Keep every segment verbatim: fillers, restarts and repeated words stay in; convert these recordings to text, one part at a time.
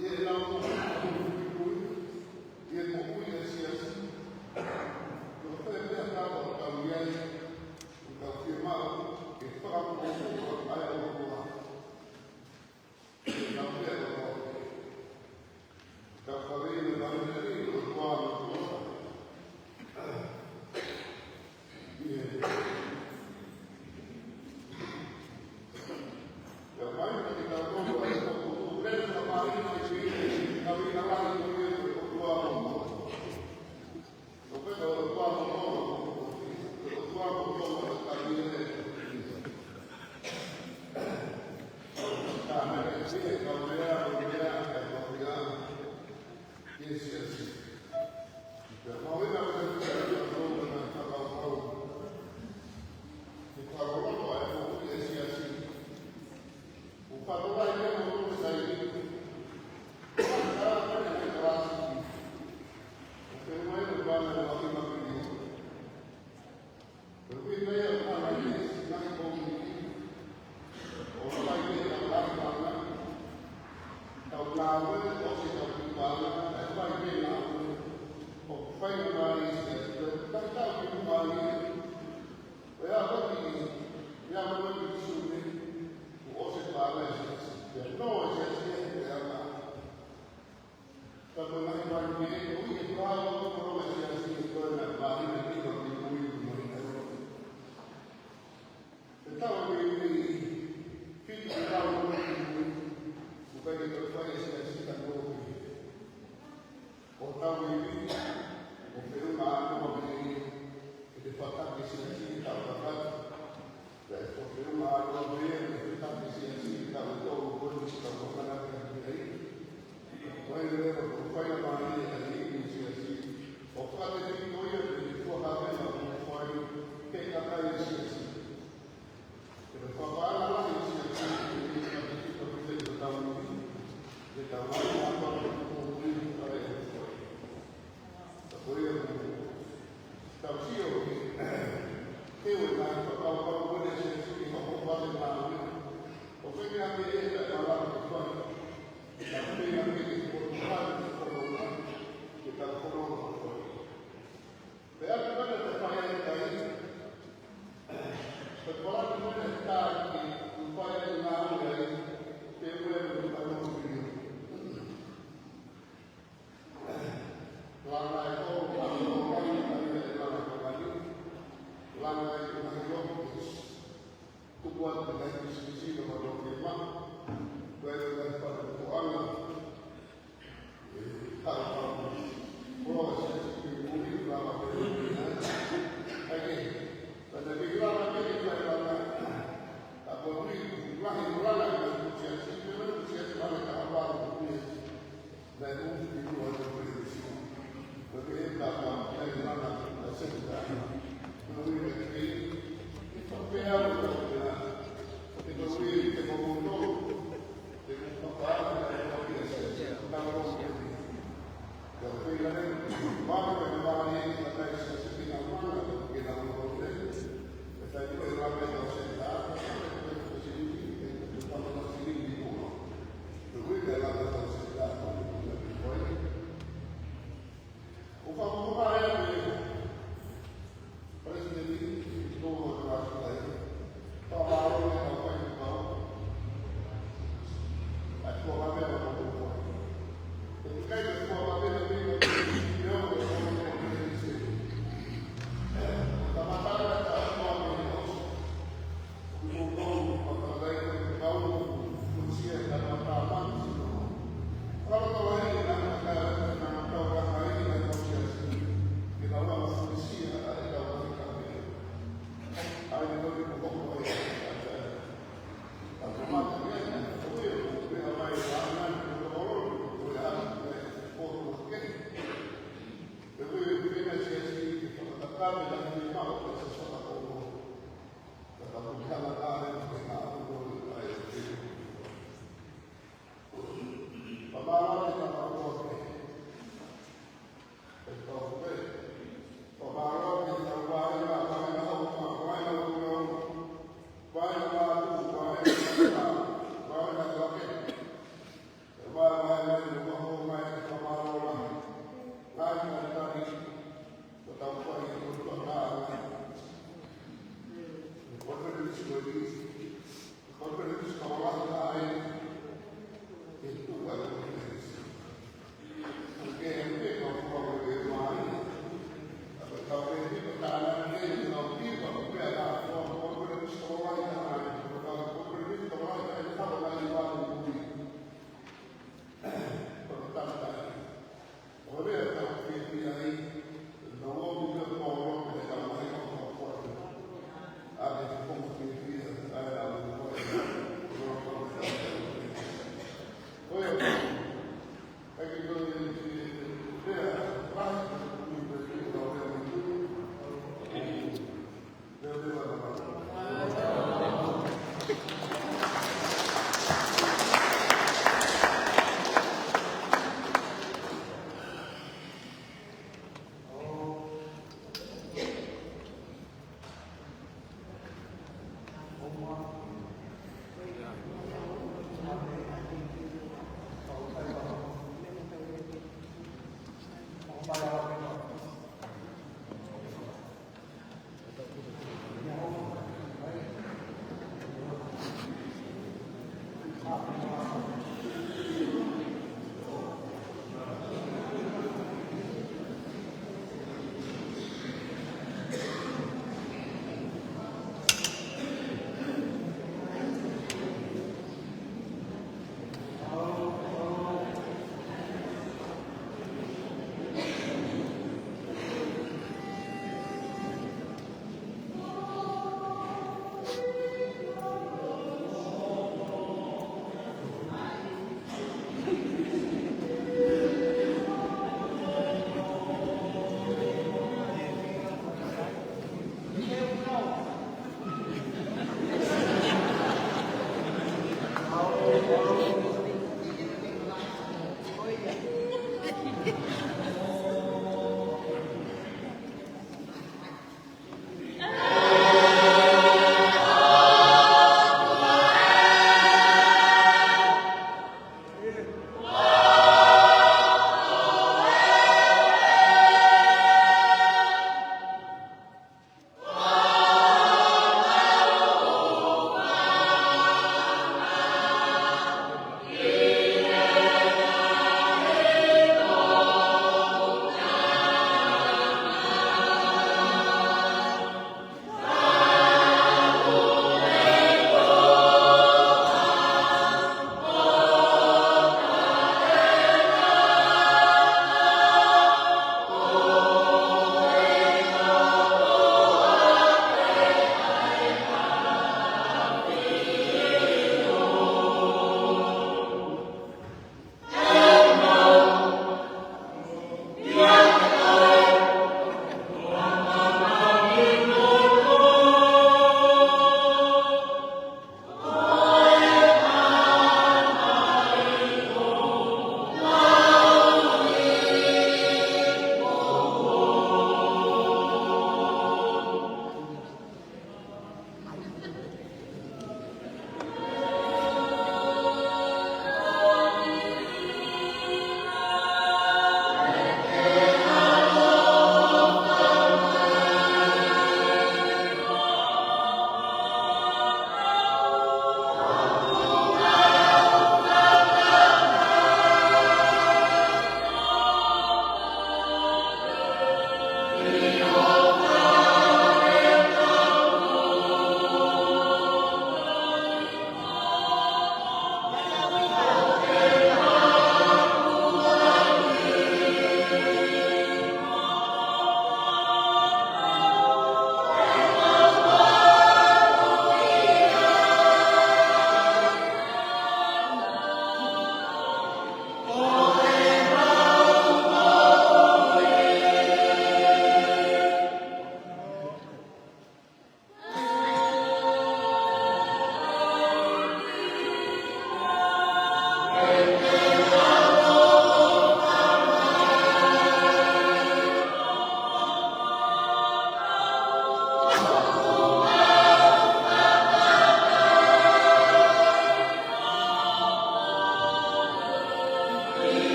ʻI heʻenau moʻui, ʻi he moʻui ʻa e siasi. Ko e meʻa ʻoku tau ʻi ai, ʻoku tau fiemaʻu ke fakamoʻui ʻa e ʻOtua. Ke tau meʻa ʻo tau kaveinga mai ʻa e ʻOtua mo e ʻOtua. Yes, yes. Pea mahuʻinga ʻaupito ke tau tau ʻa e fakakaukau. Ke fakaloloto ʻa e moʻui ʻa e siasi. ʻOku fakalahi ʻa e moʻui ʻa e siasi. Fakalahi ʻa e kalasi. ʻOku ʻi ai e vana ʻo e ʻapi mapili. Ko e meʻa ia ʻoku hanga ʻe he ngaahi kōmiti ʻo fai ke tau ʻalu ʻana, tau ngāue, ʻosi tau kiʻi ʻana, ʻa e fai ke ngāue ʻoku fai ʻe he Malaysia, ko e taʻetaau ki Malaysia, ko e ʻaho ni, ʻi he ʻaho ni ki Sune, kuo ʻosi e Malaysia, pea nō e siasi ʻi he anga. Ka ko e ngaahi fāmili ʻoku ʻi ai e kau ʻoku ʻi he siasi ʻi he toenga e fāmili ʻi he moʻui ʻi he ʻaho ni. Ko e taʻu ʻe fitu ke tau moʻui ʻi he ʻaho ni, ʻoku ʻikai ke toe fai e siasi ka ko e ʻoku tau ʻi ai, ʻoku feʻunga ʻa e moʻui ʻi he fakataha e siasi ʻi he taʻu tatau. Pea ʻoku feʻunga ʻa e ʻOtua mo e fakataha e siasi ʻi he taʻu ʻe tolu ko eni ʻoku tau fakataha ki ai. Ko e leva ʻoku fai ʻa e moʻui ʻa e siasi. ʻOku fakatefito ia ki he fuakava ʻoku fai ki he kakai e siasi. Ke fakaʻaongaʻi e siasi, ke fakatefito ki he taʻu ni. Ke tau ʻai ʻa e moʻui ʻa e ʻOtua. Ka ko ia ʻoku tau sio ki he, ke ʻoua naʻa fakakaukau ko ʻene siasi ki he hoko ʻa e moʻui. ʻOku ʻikai ke ʻi ai ha meʻa ʻe taha ʻe fai. Ka ko e meʻa ke ke ʻoatu ʻa e fakamoʻoni, ke tau fakamoʻoni. Pea ʻoku ʻikai ke fai ʻe he kai. Ko e palani ko ʻene taki, ʻoku fai ʻe he ngāue ai, ke ue mo e fakamoʻoni. Langa e tō, langa e tō, langa e tō, langa e tō, langa e tō, langa e tō, tuku atu e ngaahi pisikisi ka mato ke ma, ko e ngaahi fakaputuʻanga, e, tau tau, koloa se, ke mui, langa e tō, ai ke, ka te ke langa ke, ke fai langa, ka ko e ui, lahi, langa, ke sia, si, ke langa, sia, si, langa, ka, langa, ke, Naʻe ʻuhi ki muʻa ʻo e Filipi. Ko e meʻa ʻe taha, naʻe mana, naʻe sēnitā. Ko e ui ki he, ki he fapeau ʻo e meʻa. Ko e ui ki he momoutolu. Te u papā, naʻe ui ki he sēnitā. Naʻe ui ki he. Ko e ui ki he, mama, ko e mama, naʻe sēnitā, naʻe mana, ke naʻe mana, ko e. Ko e taimi ko e langa ʻo e sēnitā, ko e sēnitā, ko e tama sēnitā.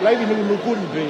Laivi nukunu pē.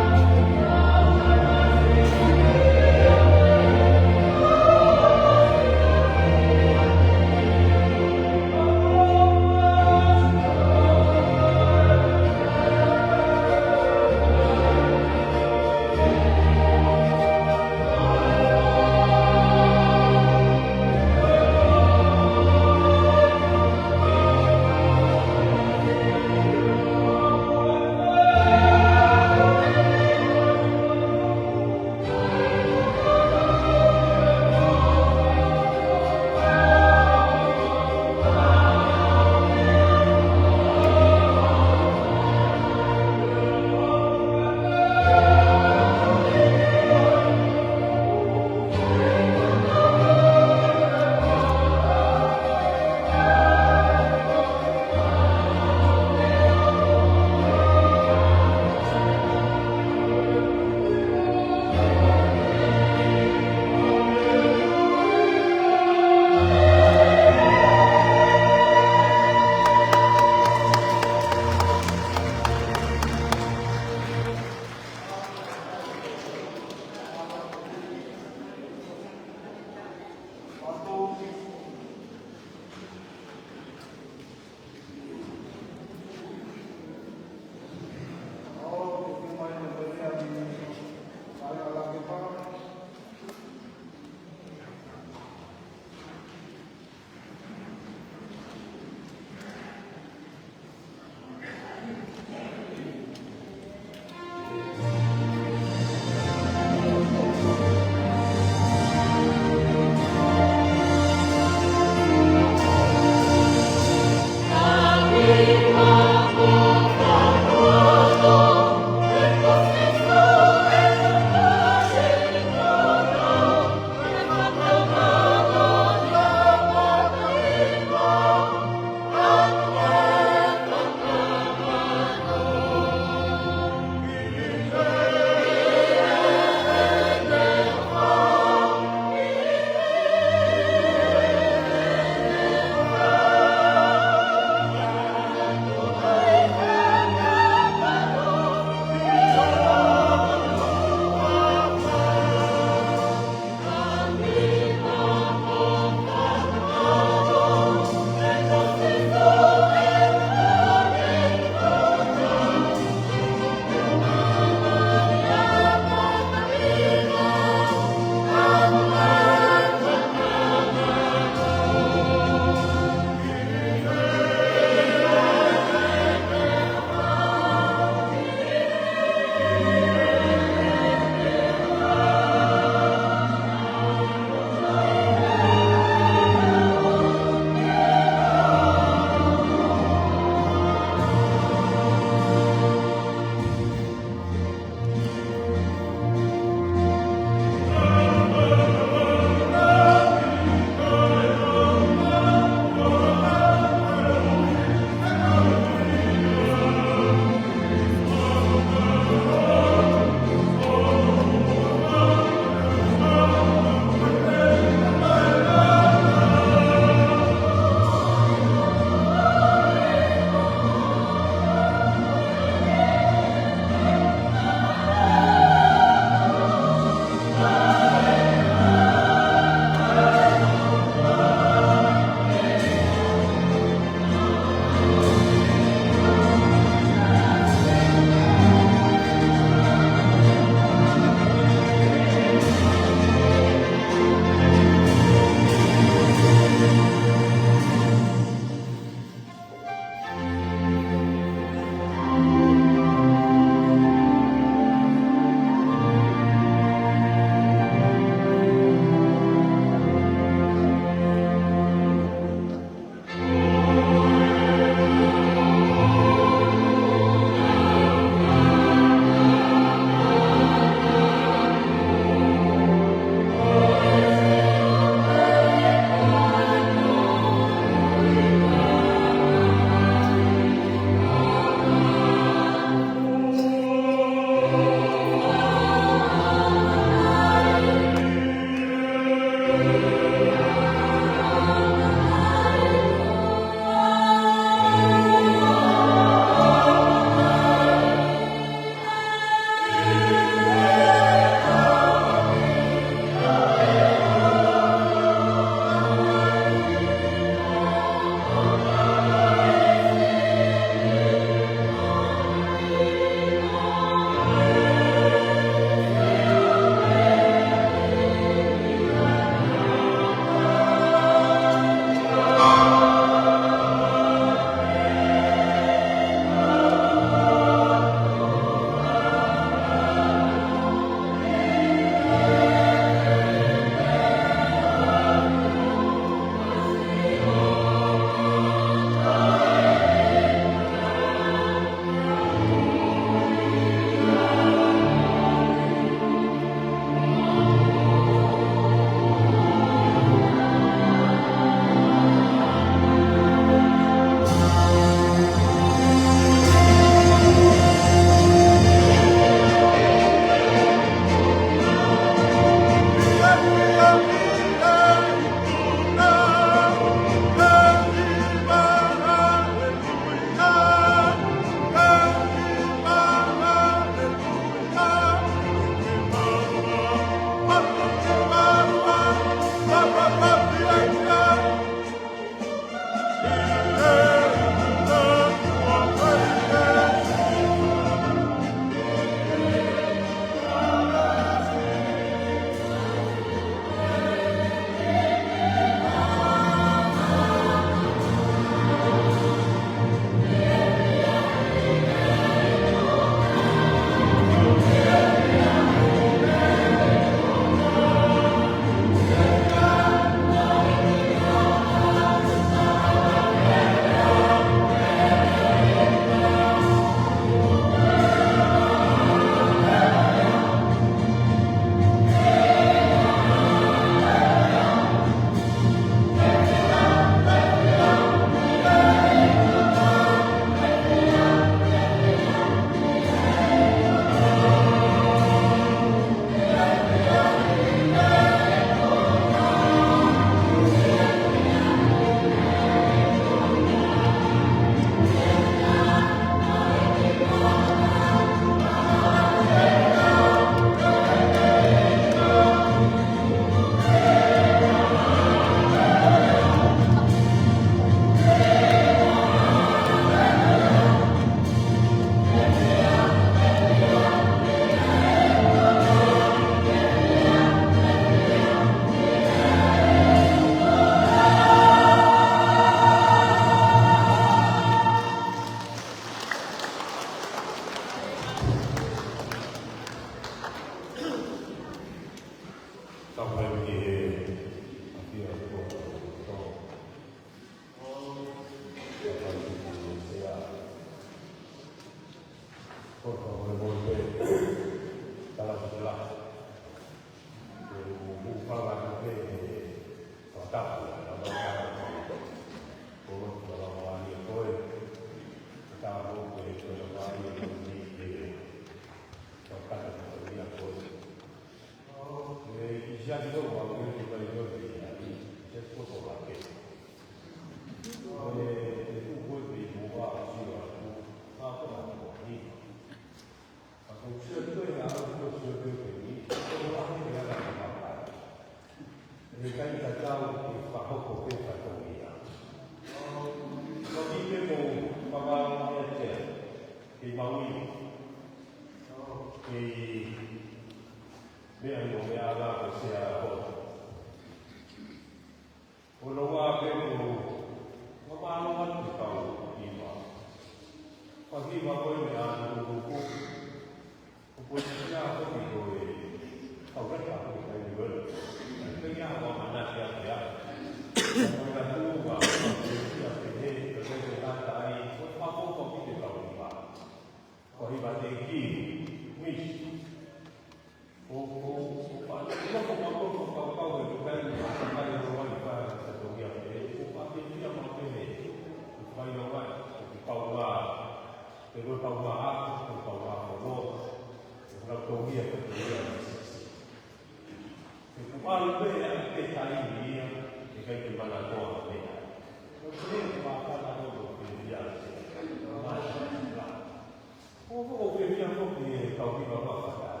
Hiva ua fakai.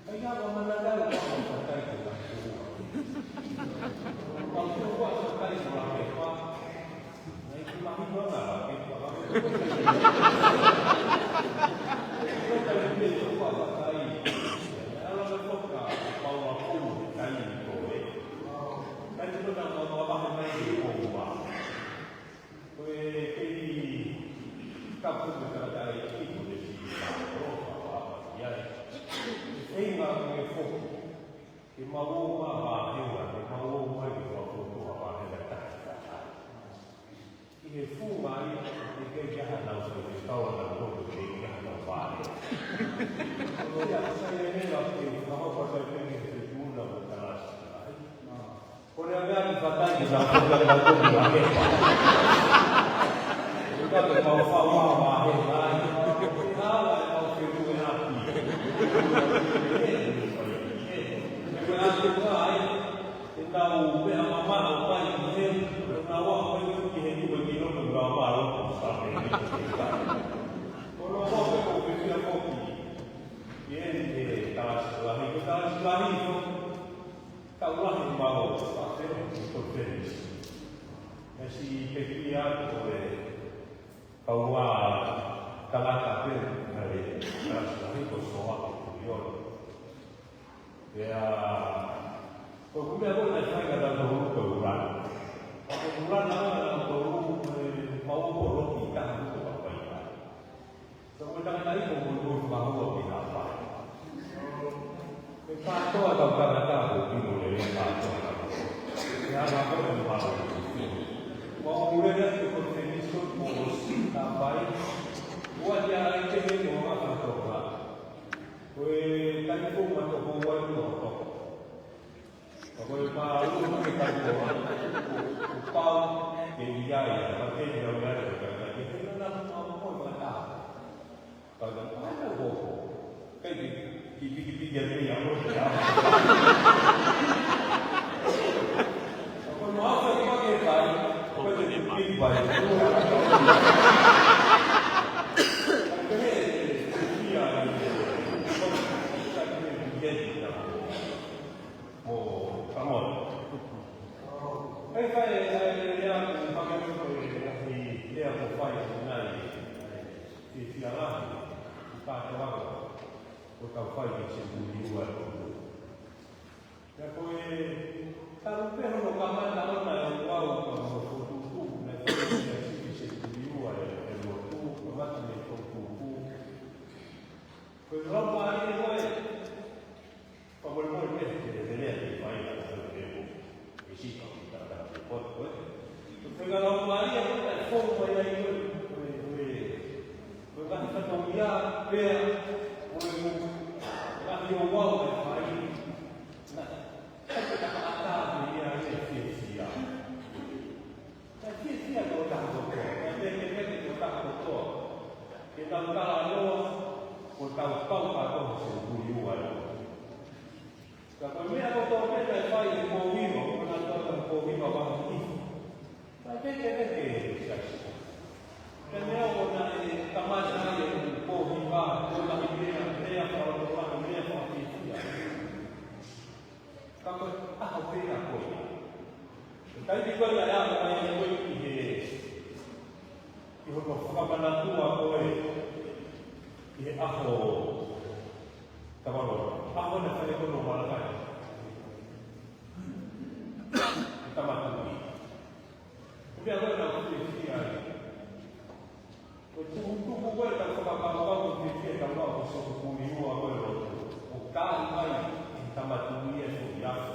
Kai ava mananga ua fakai ko la ua. Pau ua fakai ko la kepa. Nai ki mahi ua la kepa. Ko kai ua fakai. Ala me foka pau a pau kai ko e. Kai ua na ua ua mai ko ua. Ko e kei kapu me tangata e kipu ne si ka o ka wa ia. E feinga ko e foki. Ke mau ō mai vāhenga, ke mau ō mai ke mau ō mai vāhenga taha taha. ʻI he funga ia, ʻe kei ke aha nau so ke kau ana ko ke kei ke aha nau vāhenga. Ko ia, ko sai e mea ke kau pa kai ke ke tuna mo kalasi. Ko e meʻa ni fatai ki nā ko e meʻa ni fatai ki nā ko e meʻa ni fatai. Ka te mau fau a ma he nai. Ka la e mau ke tu e api. Ko e api ko ai. Te tau meʻa mamaʻo mai ki he. Ko e nau a mai ki he tu e ki loto nau a ma o ko sa. Ko nau a mai ko ke fia foki. Ki he ni he kalasi lahi. Ko kalasi lahi ko. Kau lahi mau, ʻa te o ki ko tenisi. Mesi pekia ko e kau a kalaka pe, ʻa e kalasi lahi ko soa ko kuiolo. Pea, ko kumea ko na fai ka tau ko ko ula. Ko ula na ula na ko ulu, ko e mau ko loki ka ko papai. Ka ko e tangata ʻi ko ko ko mahua ki ha pa. E kātoa ka tangata ko ki mo le e kātoa ka ko. E ana ko e mahua. Ko ule le ko ko te miso ko o si ka pai. Ua te a e te he ko ma ka toka. Ko e kai ko ma to ko ua ko to. Ka ko e pālua ke kai ko a, ko pau, ke ia ia, ka ke ia ia, ka ke ia ia, ka ke ia ia, ka ke ia ia. Ka ke ia ia, ka ke ia ia. Ka ko e maha ka ke kai, ka ke ia ia. Mo, come on. ʻE fai e, e, e, lea ko e fakamoʻoni ko e, e, lea ko e fai ko nai, e, e, fia lahi, ka te wako, ko tau fai ki se kuli ua ko. Ia ko e, tau pe hono kamata ona e wau ka mo ko tuku, na ko e, e, ki se kuli ua e, e lotu, kamata me ko tuku. Ko e lau pālele ko e, Fakamolemole pē he lea ke fai ʻa e ʻEiki. ʻE si ka kita ka te pot ko e. Ko e fenga lau mai ia ko e fou mai ai ko e, ko e, ko e. Ko e ngaahi fatongia pea, ko e mo, ngaahi o wau e fai. Na, ka te ka ata me ia e fiefia. Ka fiefia tō taha kotoa, ka pekepeke tō taha kotoa. Ke tau talanoa, ko tau pau kātoa he senituli ua e. Ka ko e meʻa kotoa pē naʻe fai he kōhiva, ko na tau he kōhiva vahe hiva. Ka pekepeke he siasi. Ka meʻa ko na e kamata ai e kōhiva, ko na i meʻa, meʻa fakaʻofoʻofa, meʻa fakafiefia. Ka ko e ʻaho pē ia ko ia. Taimi ko ia ʻe ʻaho mai ko e ʻi he, ʻi hono fakamanatua ko e, ʻi he ʻaho Tavaloa. ʻAho na fale ko no malakai. Tama Tuʻi. Ko e meʻa ko ē naʻa ku fiefia ai. Ko e tukutuku ko ē ʻetau fakakaukau ko e fiefia ʻetau lau ko e senituli ua ko e lotu. ʻO kai mai ʻi Tama Tuʻi e foʻi ʻaho.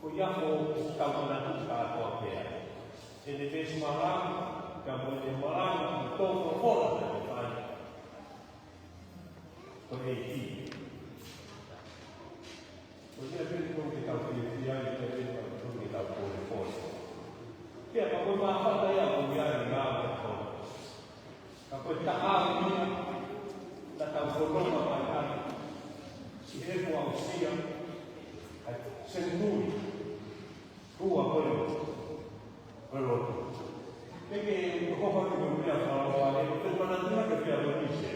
Ko ia ko ʻetau manatu kātoa pē. ʻEne veesi malanga, ka mo ʻene malanga, ko e tō ko e fola na ko e fai. Ko e ʻEiki. Ko ia pē ko ē ke tau fiefia ai, ko ia pē ko ē ke tau pōlepole. Pea ka ko e mafata ia ko ia ʻi he ngāue ʻa e ʻOtua. Ka ko e taha ia, naʻa tau fononga mai ai. Siʻi he ko au sia, ai, senituli. Ua ko e, ko e lotu. Ke ke hoko ki he meʻa fakaʻofoʻofa, ke ke manatuʻi ke pea ko e mise.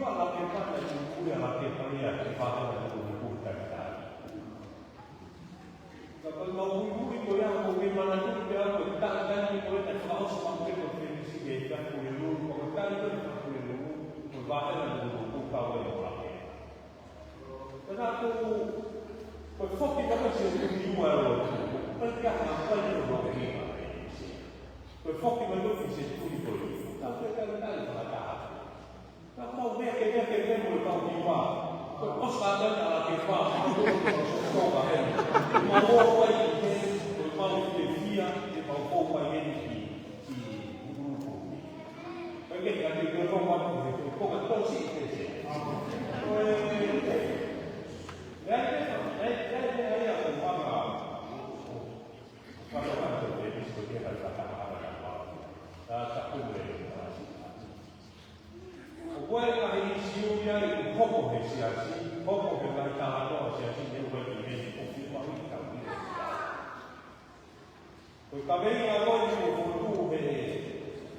Fala ke pata ki mui ala ke paia ke fala ke mui mui takitaki. Ka ko e mau mui mui ko ia mo ke mana mui ke au ke takitaki ko e ta fala oso mau ke ko te misi ke ka ko e lulu ko e kai ko e ka ko e lulu ko e vahe na lulu ko kau e ola ke. Ka ko ko e foki ka ko se tui ua lo ko e ka ka ko e lo ke ka ko e foki ka ko se tui ko e ka ko e ka ko e ka ko e Ka mau vea ke vea ke vea mo e kau ki wā. Ko e osa ata ala ke wā. Ko e kau ki wā. Mau o wai ki he, ko e mau ki he fia, ke mau o wai eni ki, ki Uruku. Ko e ke ka ke ko e kau wā ki he, ko e kau tosi ki he. Ko e, e, e, e, e, e, e, e, ko e wā. Wā, wā, ko e, ko e, ko e, ko e, ko e, ko e, ko e, ko e, ʻO ko e ngaahi ʻīsiu ia ʻoku hoko he siasi, hoko he ngaahi talanoa siasi, ne ʻoku ʻi heni ʻoku fiemaʻu ke tau ʻilo. Ko e kaveinga ko eni ʻoku fokotuʻu he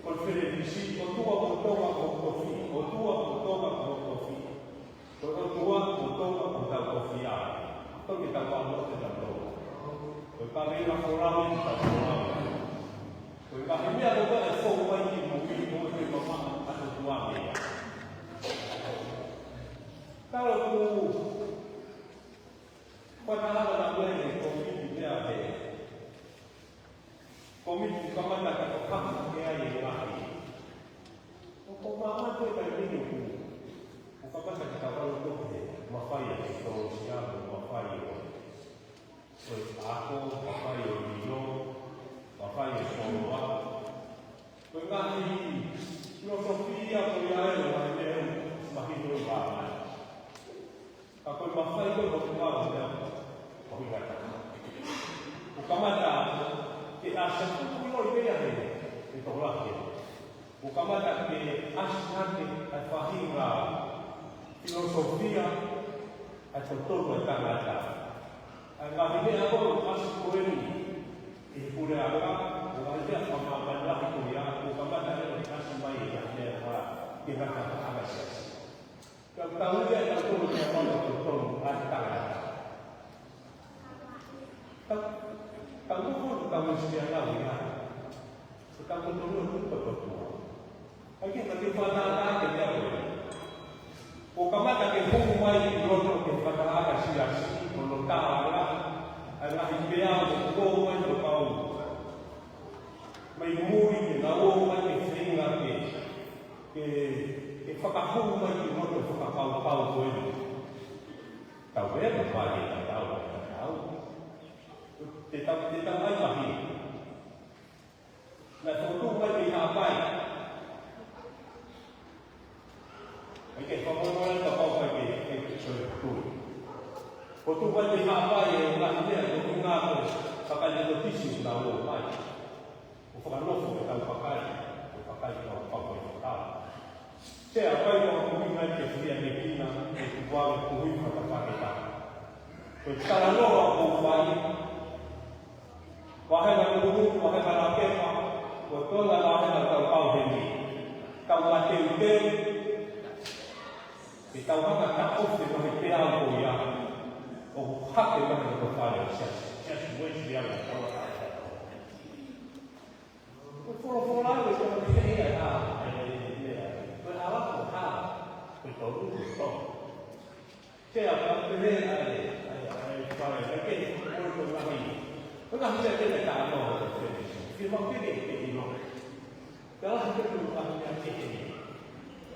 konifelenisi, ʻOtua mo Tonga ko hoku tofiʻa, ʻOtua mo Tonga ko hoku tofiʻa. Ko e ʻOtua mo Tonga ko hotau tofiʻa. Tau ke tau ʻalu ʻo te tau tau. Ko e kaveinga folau eni ʻoku tau folau. Ko e ngaahi meʻa ko ē ʻe fou mai ki mui ko e mamaʻo ʻa e ʻOtua meia. Tau ku fakahala na mei he komiti meʻa he komiti kamata ka ko haki ke ai e ngaahi. ʻOku ou māmā ko e taimi ni ʻoku, ʻoku kamata ke tau ʻalu ʻo toki he mafai ʻa e tōsia mo e mafai ʻo Ko e ako, mafai ʻo lilo, mafai ʻo soloa. Ko e ngaahi filosofia ko ia ʻe ʻomai meʻa mahino ʻi vāmai. Ka ko e mafai ko ē ʻo te vāmai meʻa ko e ngata. ʻOku kamata ke ʻasi atu ko ʻilo ʻi meʻa he, he tokolahi. ʻOku kamata ke ʻasi hake ʻa e faʻahinga filosofia ʻa e totonu ʻa e tangata. ʻA e ngaahi meʻa ko ē ʻoku ʻasi ko eni ʻi he puleʻanga, ʻo ngaahi meʻa fakamāmani lahi ko ia, ʻoku kamata ʻeni ke ʻasi mai e ngaahi meʻa ko ē ke ngata ʻa e siasi. Ka tau ia ʻe tau tonu ke ʻalu ʻo tonu ʻa e tangata. Tau, tau nofo ʻo tau ʻosi ia lau ia. Ko tau tonu ʻo tonu ko tonu. ʻAi ke mate fakatātā ke te ʻalu. ʻOku kamata ke hū mai ki loto ke fakatātā siasi, ko lo tālanga, ʻa e ngaahi peau ʻoku tō mai ko kau. Mai mui ke nau ō mai ke feinga ke, ke, ke fakahū mai ki loto e fakakaukau ko eni. Tau ē, ko e pā ke tatau, tatau. Te tau, te tau ai pahi. Naʻe fokotuʻu mai mei Haʻapai. ʻAi ke fakamolemole ka pau kai ke, ke, ke soi tui. Fokotuʻu mai mei Haʻapai e ngaahi meʻa ko e ngā ko e kakai Metotisi naʻa nau ō mai. ʻO fakanofo ke tau kakai, ʻo kakai ke tau pau ke tau. Sea, ʻa e kai ko hoku ʻuhinga ke fili ʻa e kina, ʻo tuku ʻa e kuhui fakapaketa. Ko e talanoa ʻoku ou fai, Vahenga Nukunuku, Vahenga Lakepa, ko e toenga vahenga ʻoku tau kau heni. Tau mateuteu, ke tau hanga ʻo taʻofi e ngaahi peau ko ia, ʻoku hake mai he loto fale ʻo e siasi, siasi Uēsiliana, tau ʻatā e tau. Ko e folofola ko e tau te ia ʻa, ʻa, ʻa, ʻa, ko e hala ko e hala, ko e tolu ko e tolu. Ke a ka pehē ʻa e, ʻa e, ʻa e fale, ʻa e ke, ko e, ko e ngaahi, ko e ngaahi meʻa ke ne ka ano ʻo te fēnesi. Ke mau ke ke ke ʻilo. Ke lahi ke tu ngaahi meʻa ke ke.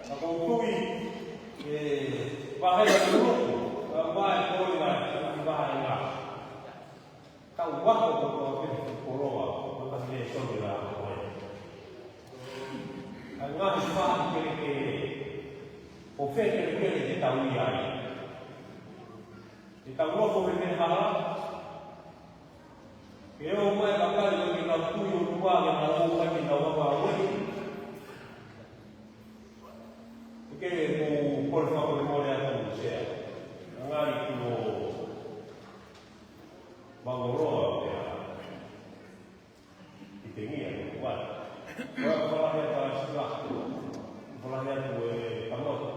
Ka ko tui, e, vahe la tulu, ka vahe ko e ngaahi, ngaahi vahe ngaahi. Tau ako ko tau pehē ki koloa, ko tau lēsoni la ko e. ʻA e ngaahi faʻahi kelekele, ʻo fē kelekele ke tau ʻi ai. Ke tau nofo he meʻa hala, ke ō mai kakai ko ē ke nau tui ʻOtua ke nau ō mai ke nau ʻalu ʻo ʻi. Ke ke ko kole fakamolemole atu Sea. Ngali kuo Mangoloa pea. ʻI te ngia ni kuat. Kua kua he pa sila. Kua he atu e kamoto.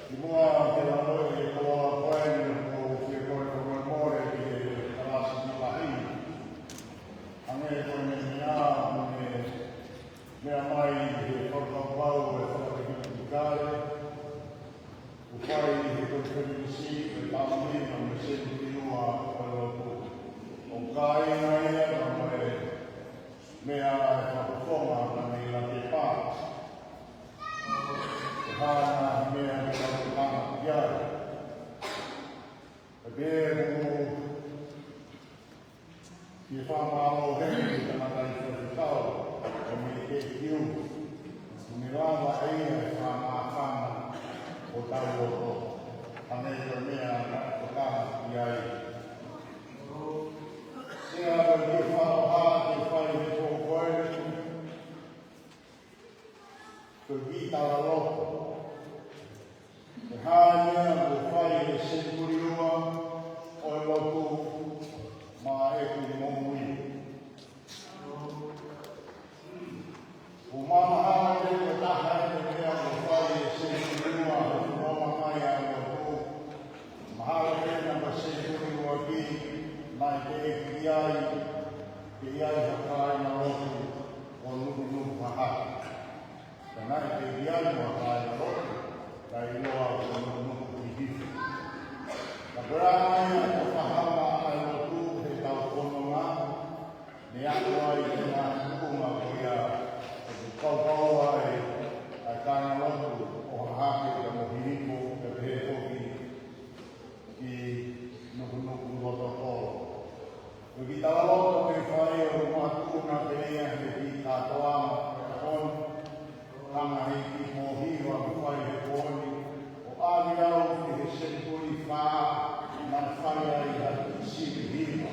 Kimuʻa ke lau e koloa ko eni, ʻoku ou fie kole fakamolemole ki he kalasi ki lahi. Hangē ko e meʻa, meʻa, meʻa mai he fakakaukau ʻa e fakatekinikalē, ʻoku fai ʻi he konifelenisi ʻo e taʻu ni mo e senituli ua ʻo e lotu. ʻOku kāinga ia mo e meʻa ʻa e fakafofonga naʻa ne ʻi he pepa. Ko e hā e ngaahi meʻa ke tau tokanga ki ai? Pea ʻoku ou fie fakamālō heni ki he tangataʻeiki faifekau, ʻo Mikekiu, ʻoku ne lava ʻe ia ʻo fakamāfana hotau loto. Hangē ko e meʻa naʻe tokanga ki ai. Sea, ko e kiʻi fakaʻofa ke fai he pō ko eni, ko e kiʻi talaloto. Ko e hā e meʻa kuo fai ʻe he senituli ua ʻo e lotu maʻa ʻeku moʻui? ʻOku mahalo pē ko e taha eni e meʻa kuo fai ʻe he senituli ua ʻo e fononga mai ʻa e lotu. Mahalo pē naʻa ko e senituli ua ki, naʻe teʻeki ai ke ʻi ai ha kāingalotu ʻo nukunuku hahake. Ka naʻe teʻeki ai mo ha kāingalotu, kae ʻiloa ko e nukunuku hihifo. Ka ko e anga ia ʻo e fakahā ʻa e lotu heʻetau fononga, ne aʻu ai ki he ngaahi tuʻunga ko ia ʻoku kaukau ai ʻa e kāingalotu ʻo hahake pea mo hihifo, pea pehē foki ki nukunuku loto kolo. Ko e kiʻi talaloto ke fai ʻoku makatuʻunga pē ia he kiʻi kātoanga ʻo e ʻaho ni. Hanga ʻe he kiʻi pō hiva ʻoku fai he pō ni ʻo ʻave au ki he senituli fā, naʻe fai ai ha kiʻi sivi hiva.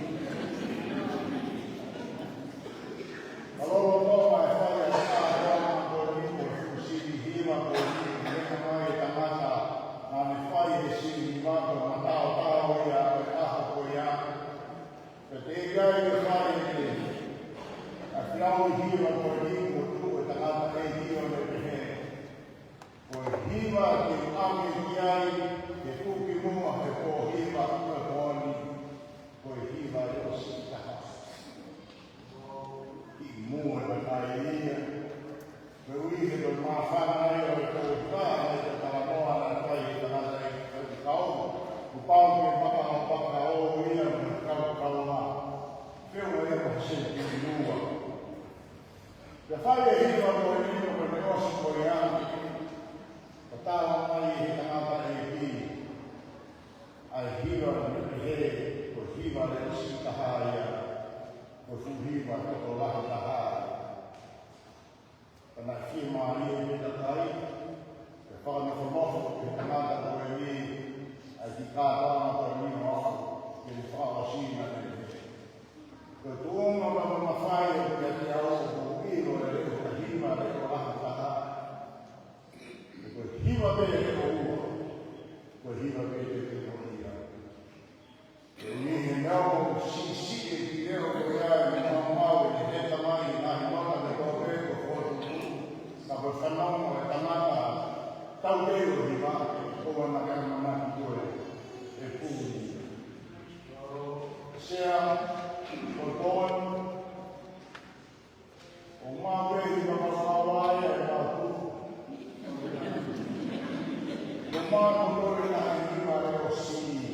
Ka lolotonga e fai ʻa e kātoanga ko eni, ko e fuʻu sivi hiva ko eni, ʻoku meʻa mai e tangata naʻa ne fai he sivi hiva ko e mataotao ia ʻo e ʻaho ko ia. Pea teʻeki ai ke fai ʻe ia ʻa e kiʻi hiva ko eni, kuo tuʻu e tangataʻeiki ʻo ne pehē, ko e hiva ke u ʻave ki ai ke tuki muʻa he pō hiva ʻo e pō ni, ko e hiva leʻo siʻi taha. Kiʻi moʻua e kakai ia. Koeʻuhi he ko e māfana ia ʻo e koloa, ʻa e talanoa naʻe fai ʻe he tangataʻeiki faifekau, kuo pau ke fakapakapaka ia mo e kaukaua. Feʻunga ia mo e senituli ua. Pea fai e hiva ko eni, ko e ʻosi ko ia, ka tala mai ʻe he tangataʻeiki ʻa e hiva naʻe pehē ko e hiva leʻo siʻi taha ia, ko e fuʻu hiva toto lahi taha. Ka naʻe fiemālie pē e kakai, ke fakanofonofo ki he tangata ko eni ʻa e kiʻi kātoanga ko eni ʻo aʻu ki he fakaʻosi naʻe pehē, ko e tuʻunga mamafa ia kiate au ʻoku ou ʻilo e leʻo ko e hiva leʻo lahi taha. Ko e hiva pē leʻo ua, ko e hiva pē te te moʻui ai. Koeʻuhi he naʻe siʻisiʻi e kiʻi leʻo ko ia ʻi he maumau ʻi he heta mai ʻi he ngaahi mata ne kope ko e fotu. Ka ko e fanongo e tangata tauteu ʻo e hiva, ko ʻena ke ʻamanaki ko e puli. Sea, ko e pō ni, ʻoku mau pē hiva mamafa ai ʻa e mau tuku. ʻOku mau tuku e ngaahi hiva leʻo siʻi.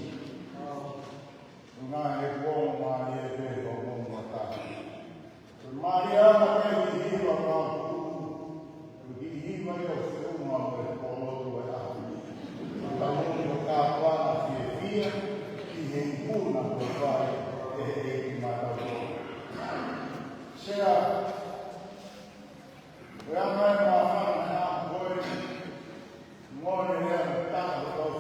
ʻOku ngaahi kuonga mālie pē ʻo e moʻui mata. Ko e mālie ʻa e kiʻi hiva mau tuku. Ko e kiʻi hiva ia ʻoku feʻunga mo e pō lotu ʻo e ʻaho ni. Ko e moʻui ʻo e kātoanga fiefia, ʻi he ikuna ko e fai ʻe he ʻEiki maʻatautolu. Sea, ko e anga e māfana ʻa e ʻaho ko eni, ngone lea mo e tangata ʻoku tau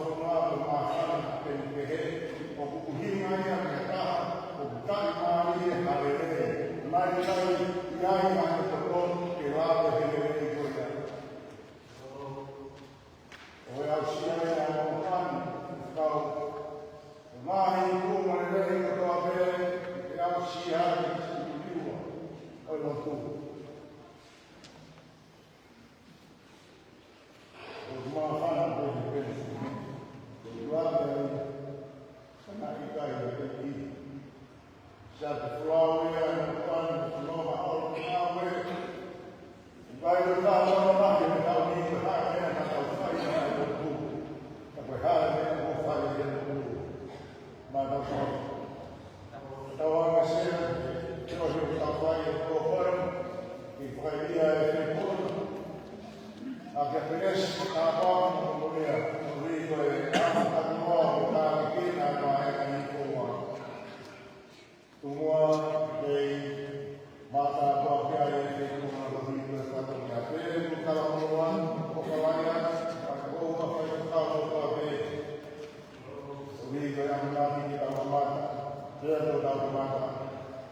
Mata,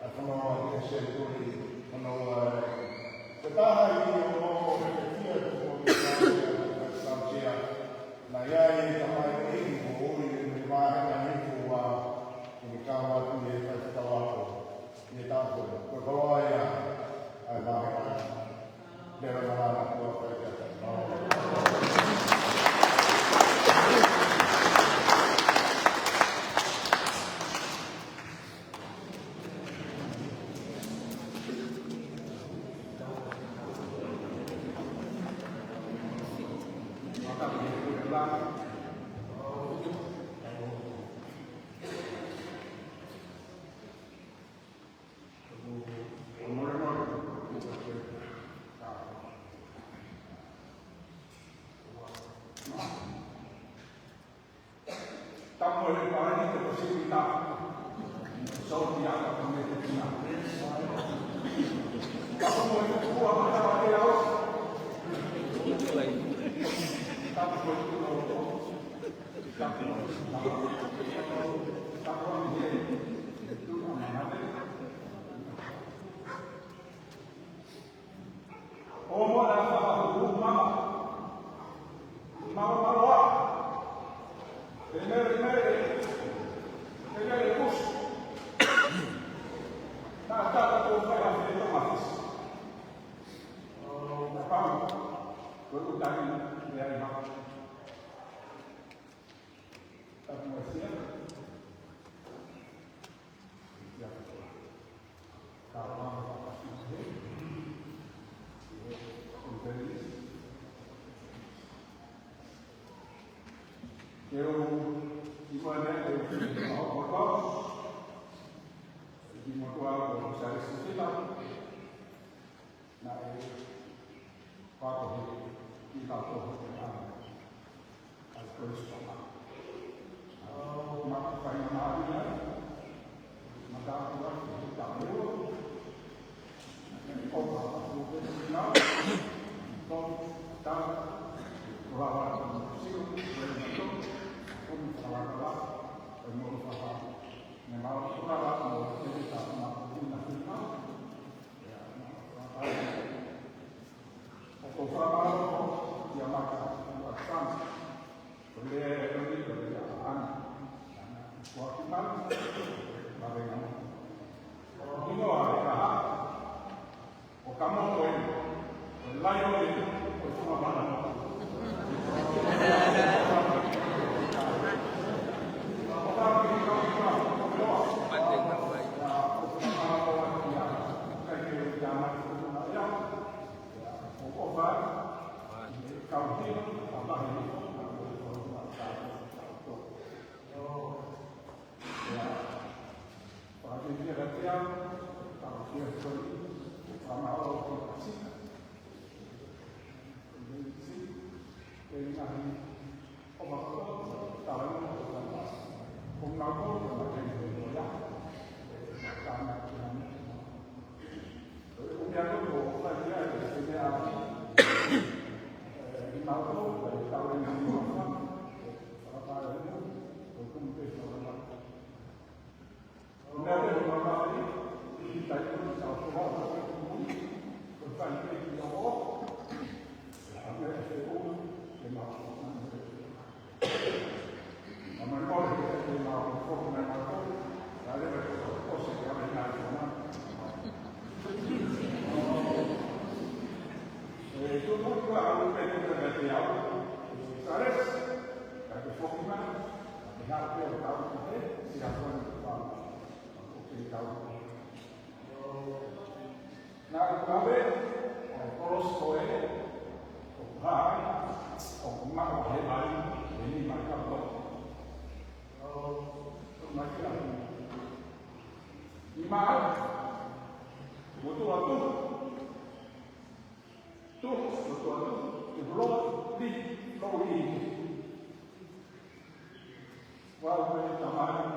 ʻa e fonua ki he senituli, fonua ʻe. Ko e taha ʻi he ongo ʻo e kia tuku o ke tausia, tausia. Naʻe ʻi ai e tamai ʻeiki ko ui e me vahe na ni kua, ʻi he kau atu ʻi he fai fakawapo, ʻi he tapu, ko e koloa ia, ʻa e vahe na. Leva na lana kua fai kia. Tapu mo e pāni te ko siu i tapu. Sōtia ka ko me te tina. Tapu mo e kua mata wa te au. Tapu mo e kua o. Tapu mo e kua. Tapu mo e kua. ʻO mo na fakahuhu mama. Mama maloa. Pemere mere. Pemere kusu. Na tata ko fai a fai to mafis. ʻO na pau. Ko utai le ai ma. Tapu mo e sia. Sia. Naʻe fakakohe ki he taupotu ʻa e Kolisi Tama. ʻO mata fai na maria, mata atu ai ki he taupotu. Ko ka ko ke na, ko ta, ko la wa ko sio, ko na to, ko ni ka la ka la, ko ni mo fa fa. Ne mau ko la wa ko te ta ma ko ni na ki na. ʻOku ou fakamālō kia Maka, ua tama. Ko lea e toni, ko lea ʻa ana. Ko aku manu, ma venga mo. Ko hino a e kaha. ʻO ka mo ko e, ko e lai o e, ko e funga mana mo. Naʻe ʻave ʻo kolosi ko ē, ʻo hai, ʻo maʻu he vai, he ni mai ka po. ʻO mai ki a. Ni maʻu, motu atu. Tu, motu atu. Te pulo, li, lo, li. Ua, ua, tamai.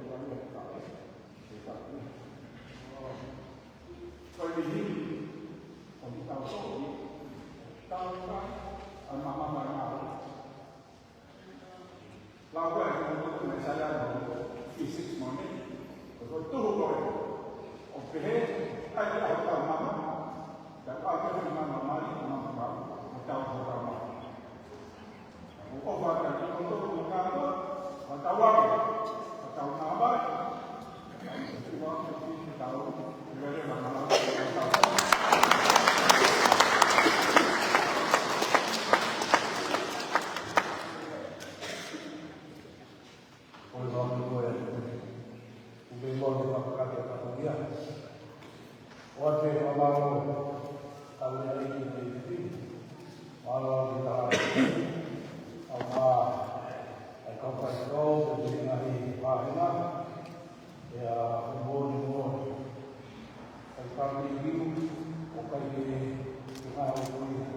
Lau ko ē ʻa e ʻOtua ʻi ʻAisea vahe fifty-six mo e niʻihi. Ko e tuhu ko ē ʻoku pehē, ʻai ke ʻaho tau mama, tau ʻai ke ʻaho mama mali, mama mama, ʻo tau ʻaho tau mama. ʻOku ʻofa atu ki he ʻOtua mo kātoa, ʻo tau ake, ʻo tau mama, ʻIa, ko e moʻoni, moʻoni. Kai pāki liu, ʻo kai ke, ke ngāue ko ia.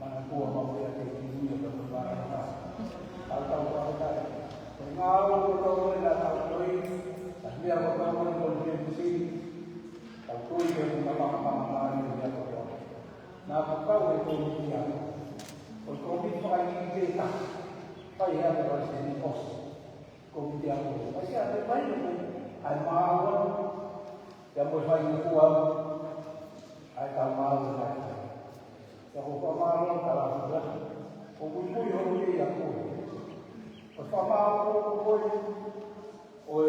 Mana kua mau ia ke kimuia ka ko e vāhenga. Tau tau tau tai. Ko e ngāue ko tau ʻoe na tau toi. Ka meʻa ko tau ʻoe ko e kemisi. Tau toi ke ngāue mama mama ni ia ko tau. Naʻa ku kau he kōmiti ako. Ko e kōmiti fakaʻikipeta. Fai hea ko e palesiteni ʻosi. Kōmiti ako. Pea ʻi he ʻaho ni, ʻai māua, ʻia mo e fai ʻoku ʻa, ʻai tau māua ʻai. ʻIa ko e fakamālō, tala atu. ʻOku ui ʻoku ʻi ai ʻa koe. Ko e fakamālō ʻoku ʻi ai ʻa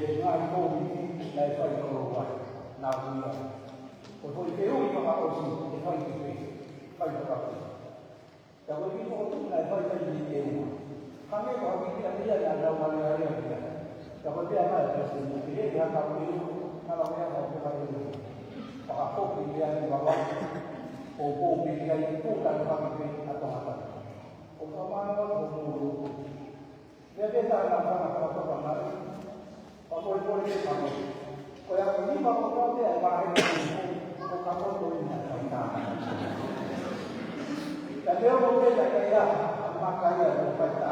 e ngaahi kōmiti naʻe fai ʻo lou ai. Naʻa ku ʻi ai. Ko e foʻi fehuʻi fakaʻosi, ʻe fai ki fē, fai fakaʻosi. Ka ko e kiʻi fokotuʻu naʻe fai fai ni ke uma. Hangē ko ha kiʻi ʻapiʻapi naʻa nau hale hale ʻapiʻapi. Ka ko e pea mai ʻa e palesiteni, ʻe he haka ui, ka la mea ka ko e hale ui. Fakafoki ia ni wawa. ʻO ko pē ia i kū ka la faki pē ʻa Tonga tau. ʻO ka mana wa ko mō. Meʻa pē taha naʻa nau fakatoka mai. Ko e, ko e, ko e, ko e ako nima ko e meʻa ʻe vahe ko ka ko ko i na fai tā. Ka te o ko te ka ia, a maka ia ko fai tā.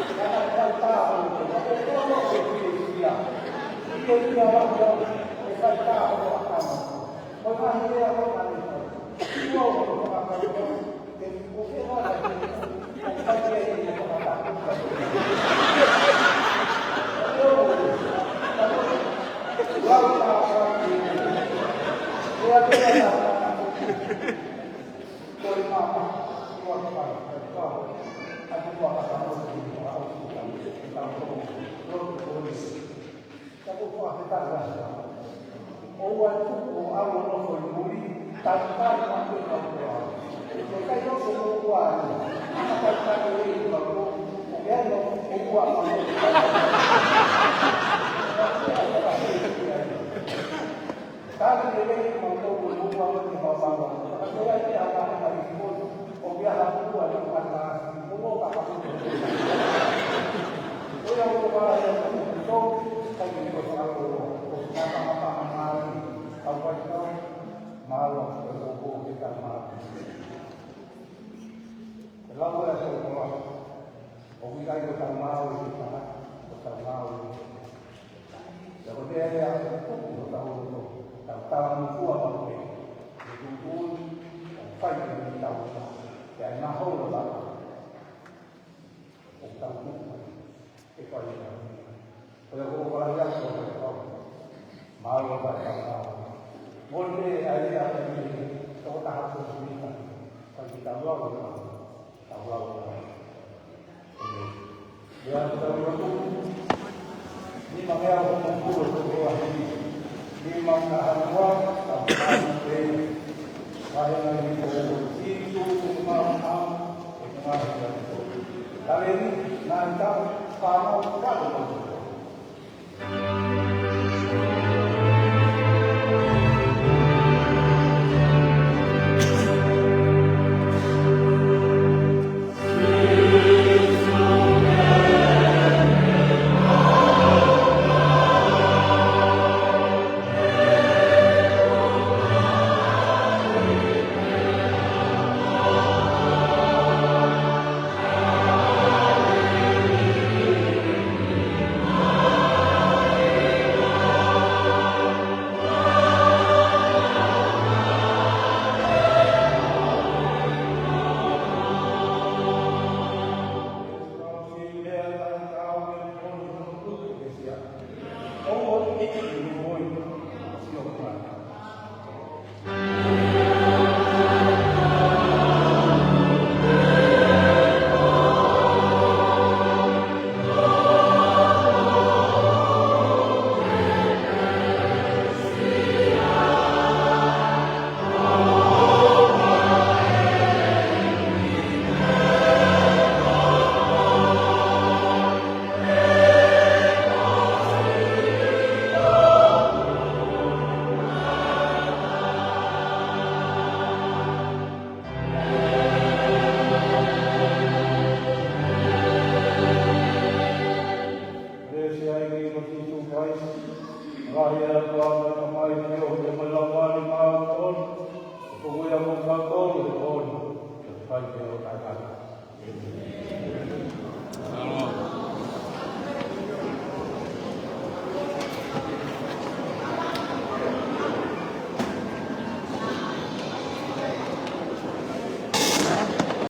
Ia na fai tā ko ko ko ko ko ko ko ia. Ia ia ko ko ko fai tā ko ko a kama. Ko e vahe ia ko ka ni ko. Ia ko ko ko ko ko. Ka ko e fakafetaʻi lahi. ʻOua ʻe tuku ʻo ʻalu ʻo nofo ʻi muli, talitali maʻu pē kau koa. ʻOku ʻikai nofo mo ua ai. Ana talitali ʻo e kau koa. ʻOku ʻi ai ʻo ua maʻu. Tali lelei maʻu ko ua maʻu pē kau koa. Ka ko e ʻai pē ʻa e ʻai ʻo e kau koa. ʻO meʻa ha kua ni ka ka, ʻo ka ka. ʻO ia ʻo ka ia ʻo ka, kai ke ko ka ko, ʻo ka ka ka ka ka, au kai ka, mālō, ʻo ko ko ke ka mālō. Ke lau ʻa e ko ko, ʻoku ʻikai ko tau mālō ke ka, ko tau mālō. Ia ko te ea ʻoku tuku ʻo tau loto, tau tala mo kua maʻu pē, ʻe tuku, ʻo fai ke ni tau ʻo, ia ʻe maho lo tau, ʻo tau tuku, ʻe fai ʻe tau. Ko ia ko ʻoku ala ia ko e tau, mālō ka tau tau. Mo te ʻai ia ka ni, toko taha ko ni, fai ke tau lau ʻo tau. Tau lau ʻo tau. Ia, tau lau. Nima mea o tau lau ʻo tau lau. Nima mea hanua, tau lau ʻo tau. Vahe nai ni ko ʻo Sīsū ko e mau mau, ʻe ko e mau mau. Tale ni, nai tau, whānau, tau lau. Ko e ʻOtua ko e Tamai, ko e ʻOtua ko e Laumālie Māʻoniʻoni, ʻoku ʻiate kimoutolu ʻi he ʻaho ni, kae fai pē ʻo taʻengata.